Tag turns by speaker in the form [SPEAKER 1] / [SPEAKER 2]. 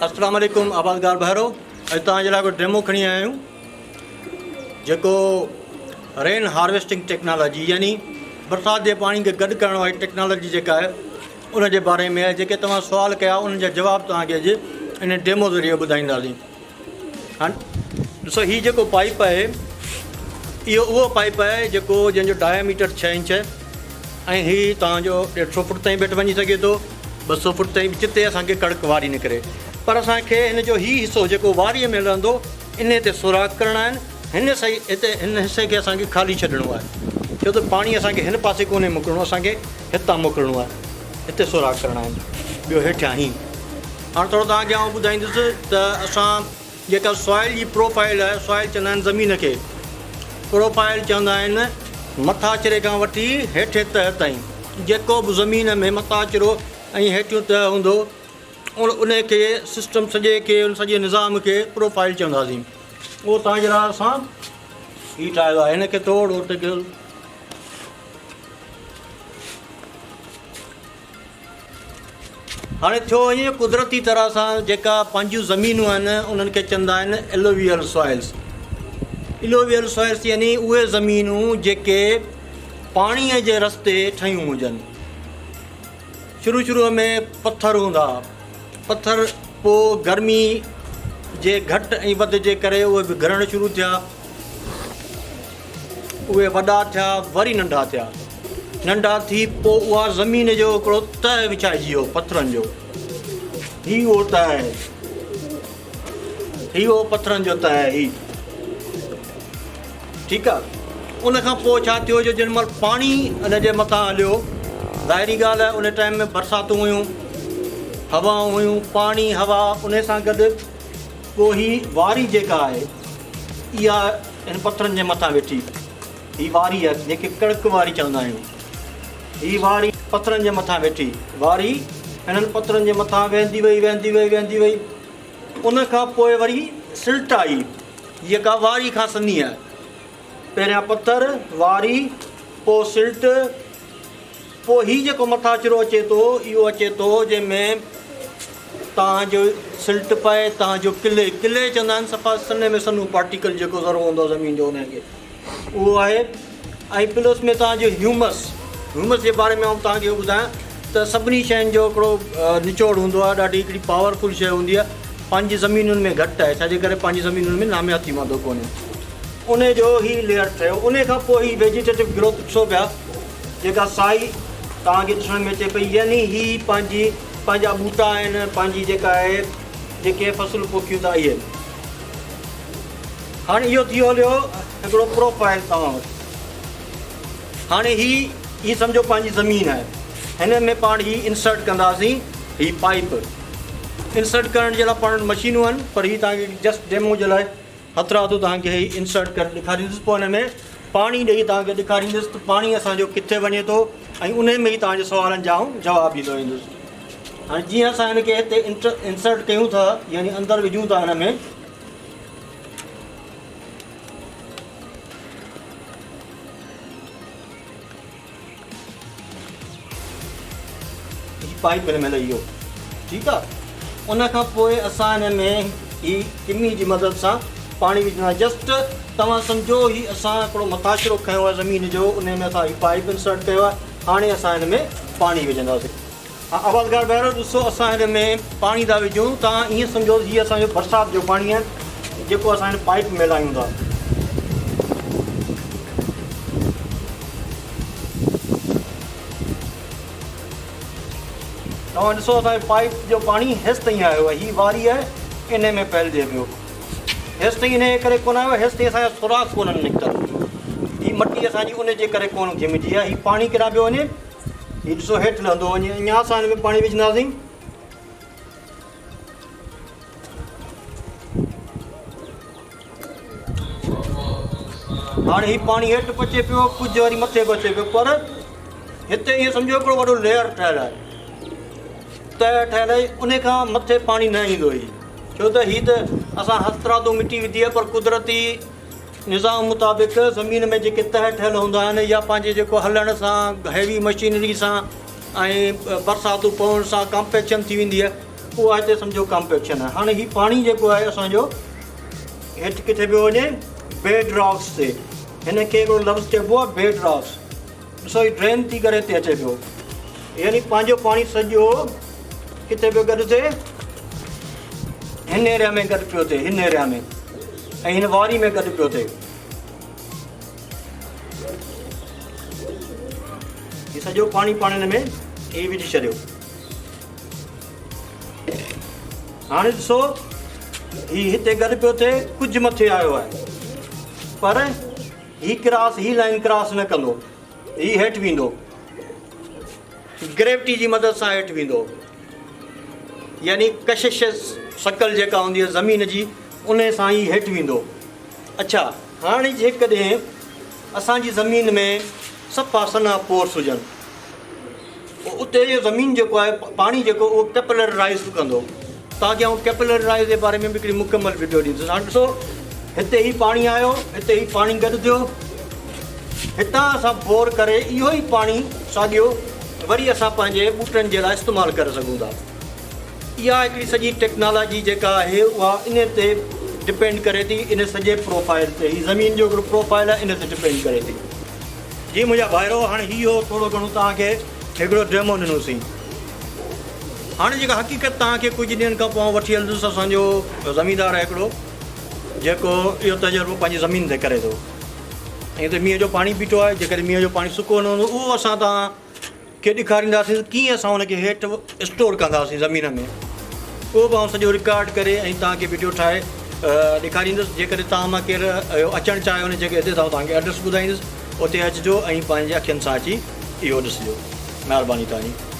[SPEAKER 1] السلام عليڪم آبادگار ڀائرو اڄ توهان جي لاء هڪ ڊيمو کڻي آيا آهيون جيڪو رين هارويسٽنگ ٽيڪنالاجي يعني برسات جي پاڻي کي گڏ ڪرڻ واري ٽيڪنالاجي جيڪا آهي ان جي باري ۾ آهي جيڪي توهان سوال ڪيا انهن جا جواب توهان کي اڄ ان ڊيمو ذريعي ٻڌائينداسين هاڻ ڏسو هي جيڪو پائپ آهي اهو اهو پائپ آهي جيڪو جنهن جو ڊاياميٽر ڇهه انچ آهي ۽ هي توهان جو ڏيڍ سو فٽ تائين به وڃي سگهي ٿو ٻه سو فٽ تائين به جتي اسان کي ڪڙڪ واري نڪري پر اسان کي هن جو هي حصو جيڪو واريء ۾ لهندو انهي تي سوراخ ڪرڻا آهن هن سهي هتي هن حصي کي اسان کي خالي ڇڏڻو آهي ڇو ته پاڻي اسان کي هن پاسي ڪونهي موڪلڻو اسان کي هتان موڪلڻو آهي هتي سوراخ ڪرڻا آهن ٻيو هيٺيان هي هاڻ ٿورو توهان کي آئون ٻڌائيندس ته اسان جيڪا سوائل جي پروفائل آهي، سوائل چوندا آهن زمين کي، پروفائل چوندا آهن مٿاڇري کان وٺي هيٺين تهه تائين جيڪو به زمين ۾ مٿاڇرو ۽ هيٺيون تهه هوندو ان کي سسٽم سڄي کي ان سڄي نظام کي پروفائل چونداسين اهو توهان جي لاء اسان هي ٺاهيو آهي هن کي ٿورو ٽڪيل هاڻي ٿيو ائين قدرتي طرح سان جيڪا پنهنجون زمينون آهن انهن کي چوندا آهن الوويل سوائلس الوويل سوائلس يعني اهي زمينون جيڪي پاڻي جي رستي ٺهيون هجن شروع شروع ۾ پٿر هوندا پٿر پوء گرمي جي گهٽ ۽ وڌ جي ڪري اهي به گهرڻ شروع ٿيا اهي وڏا ٿيا وري ننڍا ٿيا. ننڍا ٿي پوء اها زمين جو هڪڙو تهه وڇائجي ويو پٿرن جو. هي اهو تهه آهي. هي اهو پٿرن جو تهه آهي هي. ٺيڪ آ. ان کان پوء ڇا ٿيو جو جنهن مهل پاڻي ان جي مٿان هليو ظاهري ڳالهه آهي ان ٽائيم ۾ برساتون هيون هوائون هيون پاڻي هوا ان سان گڏ پوء هي واري جيڪا آهي اها هن پٿرن جي مٿان ويٺي. هي واري آهي جنهن کي ڪڻڪ واري چوندا آهيون. هي واري پٿرن جي مٿان ويٺي. واري هنن پٿرن جي مٿان ويهندي وئي ويهندي وئي ويهندي وئي. ان کان پوء وري سلٽ آئي جيڪا واري کان سنهي آهي. پهريان پٿر، واري، پوء سلٽ، پوء هي جيڪو مٿاڇرو اچي ٿو اهو اچي ٿو جنهن ۾ تان جو سلٽ پئي تان جو قلعي قلعي چوندا آهن صفا سنهي ۾ سنهو پارٽيڪل جيڪو ذرو هوندو آهي زمين جو ان کي اهو آهي ۽ پلس ۾ تان جو هيومس هيومس جي باري ۾ آئون تان کي اهو ٻڌايان ته سڀني شين جو هڪڙو نچوڙ هوندو آهي ڏاڍي هڪڙي پاورفل شي هوندي آهي پنهنجي زمينن ۾ گهٽ آهي ڇاجي ڪري پنهنجي زمينن ۾ نامياتي مادو ڪونهي ان جو هي ليئر ٺهيو ان کان پوء هي ويجيٽيٽو گروٿ ڏسو پيا جيڪا سائي توهان کي ڏسڻ ۾ اچي پئي يعني هي پنهنجي پنهنجا ٻوٽا آهن پنهنجي جيڪا آهي جيڪي فصل پوکيون ٿا اهي هاڻي اهو ٿي هليو هڪڙو پروفائل توهان وٽ هاڻي هي هي سمجهو پنهنجي زمين آهي هن ۾ پاڻ هي انسرٽ ڪنداسين هي پائپ انسرٽ ڪرڻ جي لاء پاڻ وٽ مشينون آهن پر هي توهان کي جسٽ ڊيمو جي لاء هٿرادو توهان کي هي انسرٽ ڪري ڏيکاريندس پوء ان ۾ پاڻي ڏئي توهان کي ڏيکاريندس ته پاڻي اسان جو ڪٿي وڃي ٿو ۽ انهي ۾ ئي توهان جي سوالن جا آئون جواب ڏيندو ويندس هاڻي جيئن اسان هن کي هتي انسرٽ ڪيون ٿا يعني اندر وجهون ٿا هن ۾ هي پائيپ هن ۾ لهي ويو ٺيڪ آ ان کان پوء اسان هن ۾ هي ڪمي جي مدد سان پاڻي وجهندا جسٽ توهان سمجهو هي اسان هڪڙو مٿاڇرو کنيو آهي زمين جو ان ۾ اسان هي پائيپ انسرٽ ڪيو آهي هاڻي اسان هن ۾ پاڻي وجهنداسين ها آبادگار ڀائرو ڏسو اسان هن ۾ پاڻي ٿا وجهون توهان ائين سمجهو هي اسان جو برسات جو پاڻي آهي جيڪو اسان هن پائيپ ۾ لايون ٿا. توهان ڏسو اسان جي پائيپ جو پاڻي هيس تائين آيو آهي هي واري آهي انهي ۾ ڦهلجي پيو هيس تائين انهي ڪري ڪونه آيو هيس تائين اسان جا سوراخ ڪونهن نڪتل هي مٽي اسان جي ان جي ڪري ڪونه گهمجي آهي هي پاڻي ڪيڏانهن پيو وڃي هي ڏسو هيٺ لهندو وڃي اڃا اسان هن ۾ پاڻي وجهنداسين. هاڻي هي پاڻي هيٺ پچي پيو ڪجهه وري مٿي به اچي پيو پر هتي ائين سمجهو هڪڙو وڏو ليئر ٺهيل آهي تهه ٺهيل آهي ان کان مٿي پاڻي نه ايندو هي ڇو ته هي ته اسان هٿرادو مٽي وڌي آهي پر قدرتي نظام مطابق زمين ۾ جيڪي تهه ٺهيل هوندا آهن يا پنهنجي جيڪو هلڻ سان هيوي مشينري سان ۽ برساتون پوڻ سان ڪامپيڪشن ٿي ويندي آهي. اها هتي سمجهو ڪمپيڪشن آهي. هاڻي هي پاڻي جيڪو آهي اسان جو هيٺ ڪٿي پيو وڃي؟ بيڊ راڪس تي. هن کي هڪڙو لفظ چئبو آهي بيڊ راڪس. ڏسو هي ڊرين ٿي ڪري هتي اچي پيو. يعني پنهنجو پاڻي سڄو ڪٿي پيو گڏ ٿئي؟ هن ايريا ۾ گڏ پيو ٿئي، هن ايريا ۾ ۽ هن واري ۾ گڏ پيو ٿئي. هي سڄو پاڻي پاڻ هن ۾ هي وجهي ڇڏيو. هاڻي ڏسو هي هتي گڏ پيو ٿئي، ڪجهه مٿي آيو آهي پر هي ڪراس، هي لائن ڪراس نه ڪندو، هي هيٺ ويندو، گريوٽي جي مدد سان هيٺ ويندو، يعني ڪشش ثقل جيڪا هوندي آهي زمين جي ان سان هي هيٺ ويندو. اڇا هاڻي جيڪڏهن اسان جي زمين ۾ صفا سنها پورس هجن، پوء اتي جو زمين جيڪو آهي پاڻي جيڪو اهو ڪيپلر رائز به ڪندو. توهان کي آئون ڪيپلر رائز جي باري ۾ به هڪڙي مڪمل وڊيو ڏيندس. هاڻي ڏسو هتي هي پاڻي آيو، هتي هي پاڻي گڏ ٿيو، هتان اسان بور ڪري اهو ئي پاڻي ساڳيو وري اسان پنهنجي ٻوٽن جي لاء استعمال ڪري سگهون ٿا. اها هڪڙي سڄي ٽيڪنالاجي جيڪا آهي اها ان تي ڊپينڊ ڪري ٿي، ان سڄي پروفائل تي، هي زمين جو هڪڙو پروفائل آهي ان تي ڊپينڊ ڪري ٿي. جي منهنجا ڀائرو هاڻي هي هو ٿورو گهڻو توهان کي هڪڙو ڊيمو ڏنوسين. هاڻي جيڪا حقيقت توهان کي ڪجهه ڏينهن کان پوء آئون وٺي هلندس، اسان جو زميندار آهي هڪڙو جيڪو اهو تجربو پنهنجي زمين تي ڪري ٿو ۽ هتي مينهن جو پاڻي بيٺو آهي، جيڪڏهن مينهن جو پاڻي سڪو نه هوندو اهو اسان توهان کي ڏيکارينداسين ته ڪيئن اسان ان کي هيٺ اسٽور ڪنداسين زمين ۾ اهو به آئون سڄو رڪارڊ ڪري ۽ توهان کي وڊيو ٺاهي ڏيکاريندس. جيڪڏهن توهان مان ڪير اهو اچڻ چاهي ان جڳهه تي ته آئون توهان کي ايڊريس ٻڌائيندس، اتي اچجو ۽ پنهنجي اکين سان اچي اهو ڏسجو. مهرباني توهان جي.